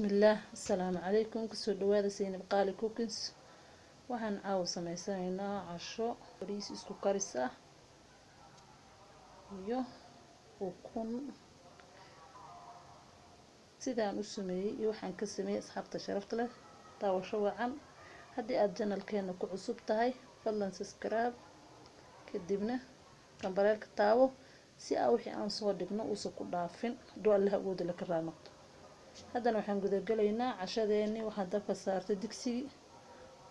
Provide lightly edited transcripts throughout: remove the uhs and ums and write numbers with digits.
Bismillaah, assalaamu calaykum. Kusoo dhawaada Saynab Qaali Cookings. Waxaan caawa sameysanaynaa casho bariis isku karis ah iyo ukun. Sidaan u sameeyey iyo waxaan ka sameeyey, asxaabta sharafta leh, daawasho wacan. Haddii aad channelkeena ku cusub tahay, fadlan subscribe, kadibna gambaleelka taawo si aa wixii aan soo dhigno uusan ku dhaafin, hadduu Allaha awooda la ka raali noqdo. Haddana waxaan gudagelaynaa cashadeeni. Waxaan dabka saartay digsigii,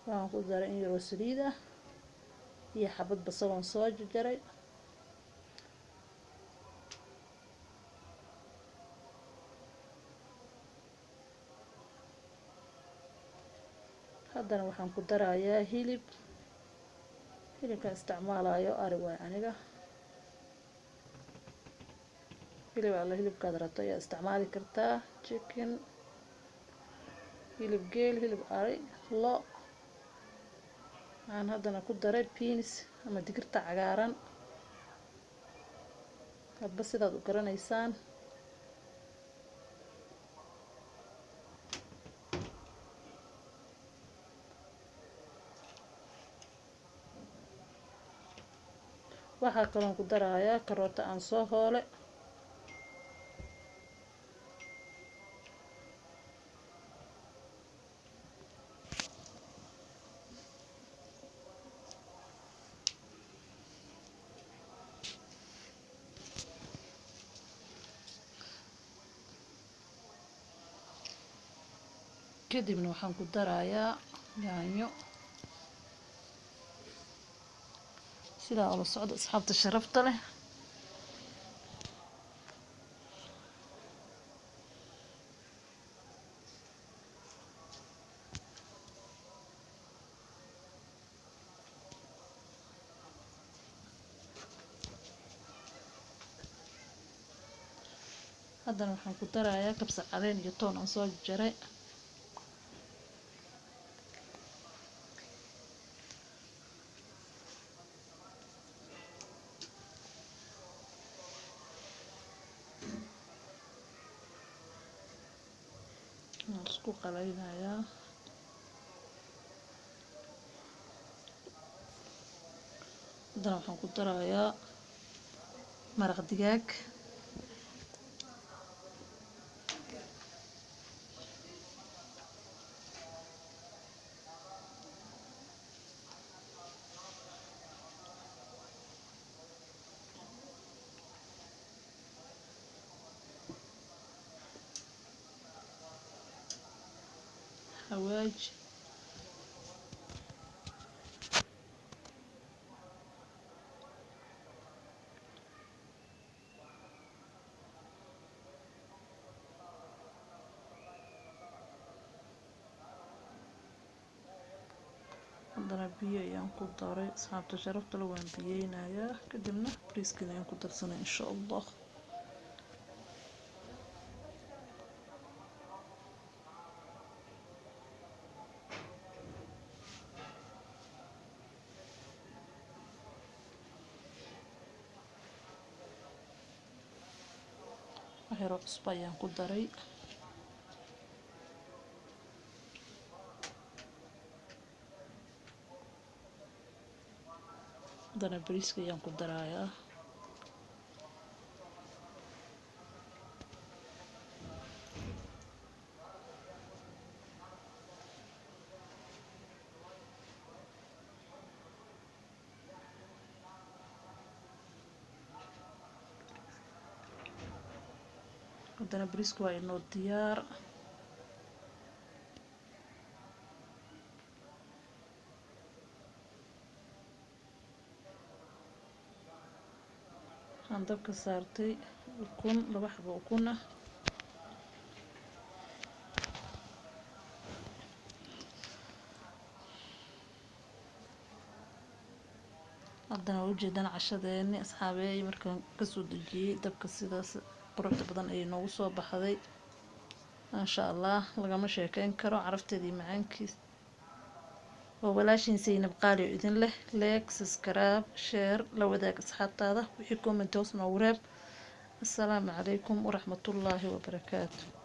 waxaan ku daray in yaroo saliid ah iyo xabad basal oon soo jarjaray. Haddana waxaan ku darayaa hilib. Hilibkaan isticmaalayo ari waay aniga. Hilib alla hilibkaad rabto ayaa isticmaali kartaa: chicken, hilib geel, hilib ari, lo. Waxaan haddana ku daray beans ama digirta cagaaran, hadba sidaad u garanaysaan. Waxaa kaloon ku darayaa karoota aan soo hoole. Kadibna waxaan ku darayaa yaanyo. Sidaa ula socda, asxaabta sharafta leh. Haddana waxaan ku darayaa kabsar caleen iyo toon aan soo jaray. Waan isku qalaynayaa. Haddana waxaan ku darayaa maraq digaag, xawaaji. Haddana biyo ayaan ku daray, asxaabta sharafta le. Waan biyeynayaa, kadibna bariiskana ayaan ku darsanay, insha Allah. Wax yaroo cusbo ayaan ku daray. Haddana bariiska ayaan ku darayaa. Haddana bariisku waa inoo diyaar. Waxaan dabka saartay ukun, 2 xabo ukun ah. Haddana waa ujeedaan cashadeeni, asxaabeey. Markaan kasoo dejiyey dabka, sidaas quruxda badan ayay noogu soo baxday, maasha Allah. Lagama sheekeyn karo carafteeda iyo macaankiis. Waa walaashiin Saynab Qaali oo idin leh: like, subscribe, share, la wadaag asxaabtaada. Wixii comment hoos noogu reeb. Assalaamu calaykum waraxmatullaahi wabarakaatu.